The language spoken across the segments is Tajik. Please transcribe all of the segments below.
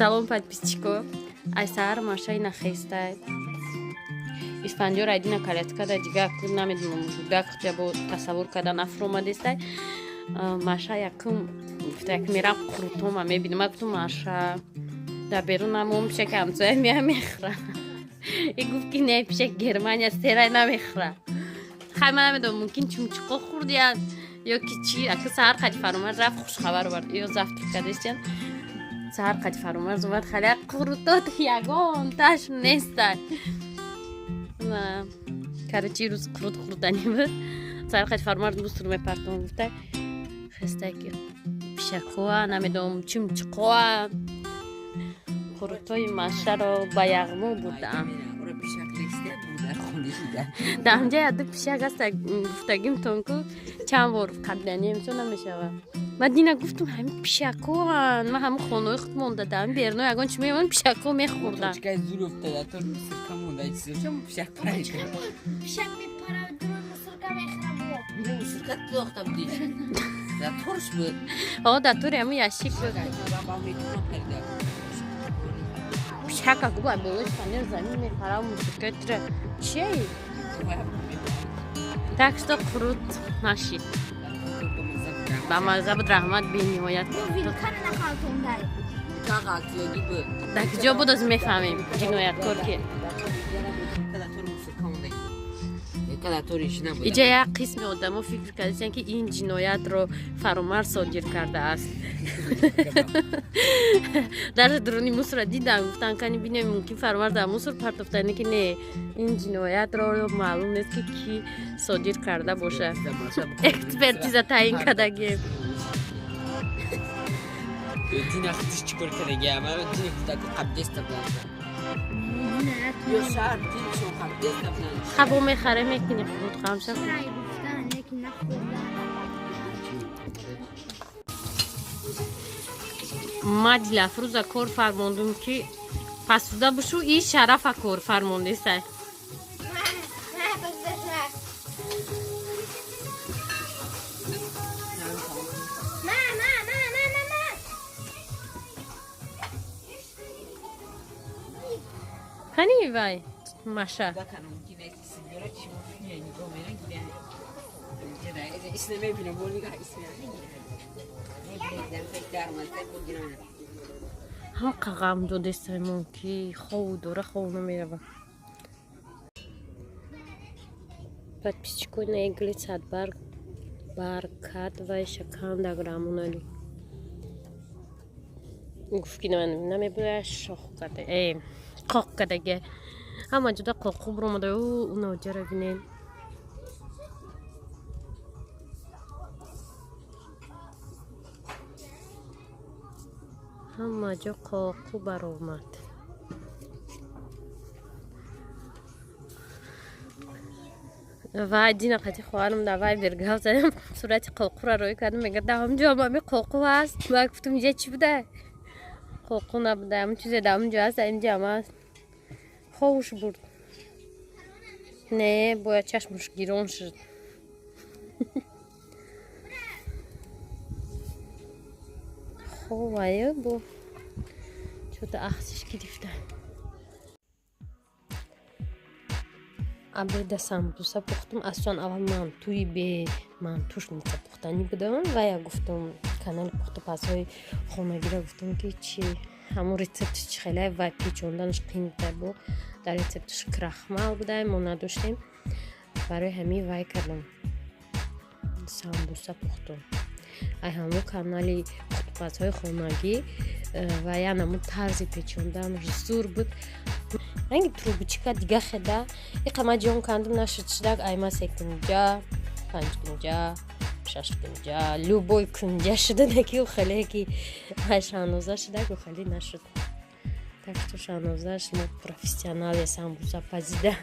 Салом, подписчико. Ай саҳар машаи нахестай. Исфандиёр айдина коляскада дига намедонам гудак ҷабо тасаввур карда нафуромадестай. Маша якум гуфта як мерам қурутома мебинам. Ма гуфтум маша дар берун намом пишаки ҳамсоя мея мехӯра. И гуфт ки не, пишак Германия серай намехӯра. Хай ман намедонам, мумкин чумчиқо хӯрдияд ё ки чи. Ака саҳар қади Фаромарз рафт, хушхабар овард. Ё завтрак кардестиян. Саҳар қади Фаромарз омад, халя қурутот ягонташ нестай. Короче, рӯз қурут хӯрданӣ буд. Саҳар қади Фаромарз мусор мепартом гуфта хестай ки пишакҳоа намедонам чумчиқоа қурутҳои машаро ба яғмо бурдаам. Дар ҳамҷа яду пишак аст, гуфтагимтон ку чанд бор қабланиемсо намешавад. Ма дина гуфтум ҳамин пишакҳоан, ма ҳамин хонаҳои худ монда дар ҳамин берно ягон чи меомад, пишакҳо мехӯрданд. О, дар тури ҳамин ящик буд. Пишака губа болои фанер замин мепара, мусорка тира чие? Так что қурут нашид. Ба мазза буд, раҳмат бениҳоят. Дар куҷо буд, оз мефаҳмем ҷинояткор ки. Иҷа як қисми одамо фикр кардастиянд, ки ин ҷиноятро Фаромарз содир кардааст. Дар дуруни мусорро дидам, гуфтанд кани бинем, мумкин Фаромарз дар мусор партофта, не ки не, ин ҷиноятро маълум нест, ки кӣ содир карда бошад. Экспертиза таъин кардагем. Дина худиш чӣ кор кардагия? Ман дина гуфта қабдеста будам. Ё шаҳр диншон қабдеста будам. Хабо мехаре мекунӣ қурут қамша. Ма Дилафрӯза кор фармондум, ки пасуда бушу, и Шарафа кор фармондесай. Кани вай маша. Ҳам қағам додестаймон, ки хову дора, хов намерава. Подписчикои наигли садбарг баркат вай шаканда грамонали. Гуфт ки намебояд шох карда. Э, қоқ кардаге. Ҳама ҷода қоқу буромада, ӯ уноҷара бинен. Ҳама ҷо қоқу баромад. Вай дина қати хоҳарам дар Вайбер гап задам, сурати қоқура рӯй кардам, мега дар ҳамҷо ҳам ҳами қоқу ҳаст. Ма гуфтум иҷа чӣ буда? Қоқу набуда, ҳамн чизе дар ҳамҷо ҳаст, дар инҷа ҳам ҳаст. Ховуш бурд. Не, бояд чашмуш гирон шуд. Ховая бо чӯта ахтиш гирифта. Абеда самбуса пухтум. Аслан аввал мантуи бе мантуш ница пухтанӣ будам ва я гуфтум канали пухтупазҳои хонагиро гуфтум, ки чи ҳамон рецептиш чи хеле ва печонданаш қин буда, бо дар рецептиш крахмал буда, мо надоштем, барои ҳамин вай кардам, самбуса пухтум. Ай ҳамон канали пухтупазҳои хонагӣ ва я намун тарзи печонданаш зур буд, ранги трубочка дига хеда иқа ма ҷон кандум нашуд, шудак айма се кунҷа, панҷ кунҷа, шаш кунҷа, любой кунҷа шуда, наки хеле ки Шаҳноза шудак хеле нашуд. Так что Шаҳноза, шумо профессионале самбуса пазида,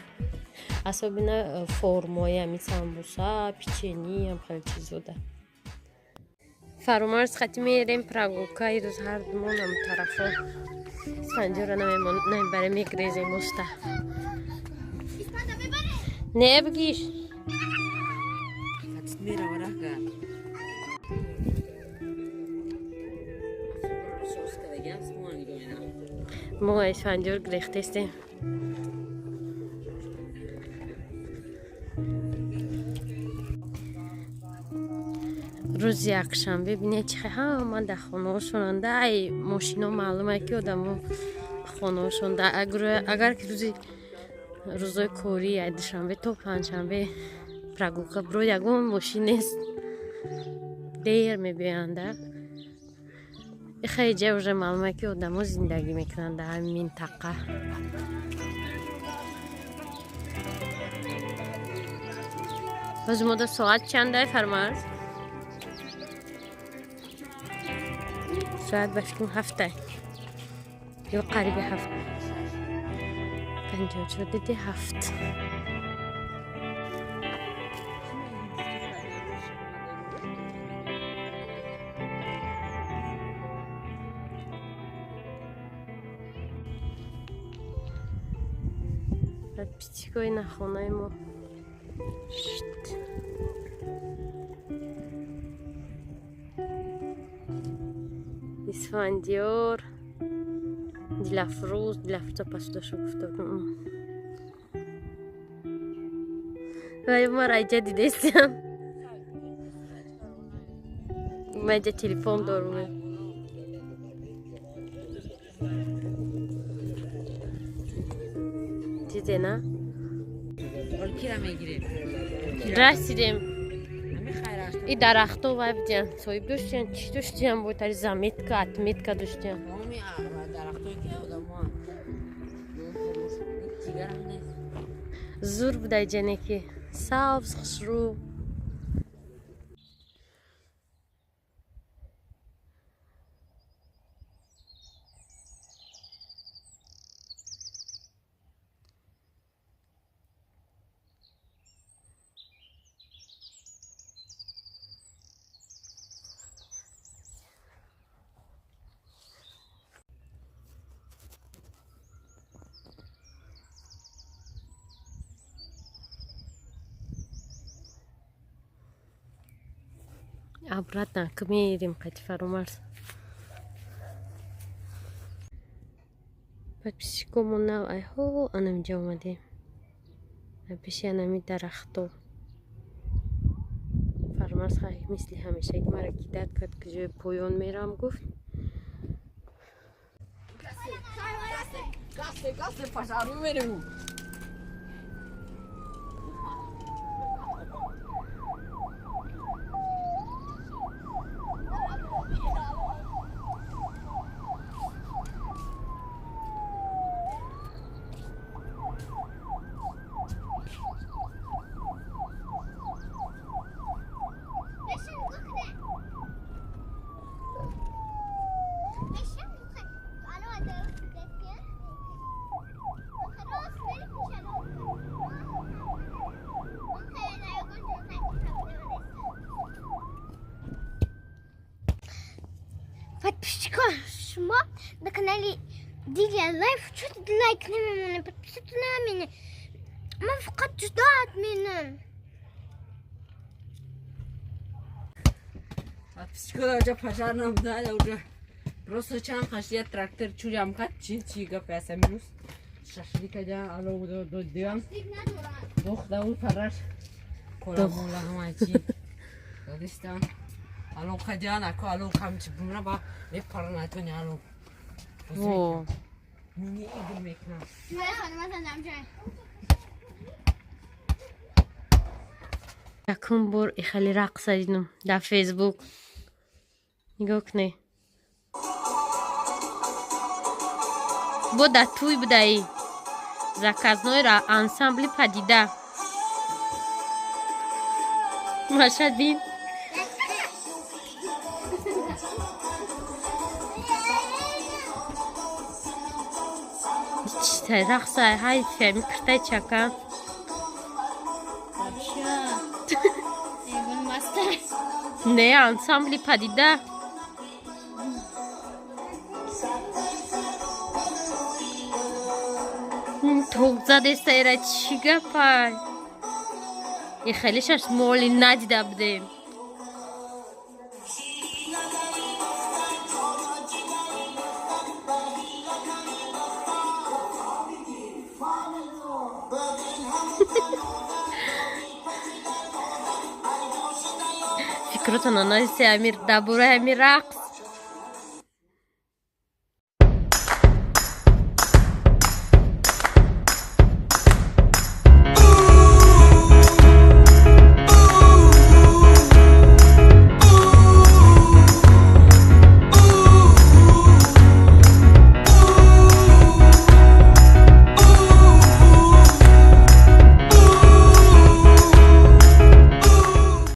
особенно формои ҳами самбуса, печенье, хеле чизода. Фаромарз хати мерем прогулка ирӯз ҳардумонам тарафо. Исфанҷора намебаре, мегрезем уста. Не бигиш. Мо Исфандиёр гирехтестем. Рӯзи якшанбе бинед чи ҳама дар хонаҳошонанда, ай мошино маълума ки одамо хонаҳошонда. Агар ки рӯзи рӯзои корӣ, ай душанбе то панҷшанбе прогулка биро, ягон мошин нест, дер мебиёянда. Ихе ҷа уже маълума ки одамо зиндагӣ мекунанд дар ҳамин минтақа. Ҳозир мода соат чандай, Фармарз? Соат ба фикрам ҳафтай ё қариби ҳафт, 54 диди ҳафт. Подписчикои на хонаи мо шт. Исфандиёр, Дилафрӯз, Дилафрӯза пасудашу гуфта будам. Вай мара иҷа дидестиам. Ма иҷа телефон дорум. Диде на? Расидем. И дарахто вай будиан, соҳиб доштиан, чӣ доштиан, бо тари заметка, отметка доштиан. Зур будай ҷане ки сабз, хушрӯ. Обратно к мерим қати Фарумарз. Подписчикомон нав айҳо анамиҷа омадем. Пеши анами дарахто. Фарумарз мисли ҳамешаги мара кидат кард, ки ҷои поён мерам гуфт. Подписчика шумо на канале Дилия Лайф чуть лайк намемонед, подписаться намене. Ман фақат ждать менам. Подписчика уже пожар нам дали уже. Просто чанд қашия трактор чурям кат чи чи гап яса минус. Шашлика да ало до дивам. Дох да у параш. Кола мола ҳама чи. Дадистан. Ало қадиан ако ало камчи бумра ба мепаранатони ало. Во. Мини игр мекунам. Якум бор ихали рақса дидум дар Фейсбук. Нигоҳ кунед. Бо дар тӯй будаи. Заказной ансамбли падида. Машад бин. Читай рақсай ҳай феми киртай чака. Не, ансамбли падида. Ток задеста ира чӣ гапай? И хеле шаш моли надида будем. Фикротона нависе, амир, дар бораи ҳами рақс.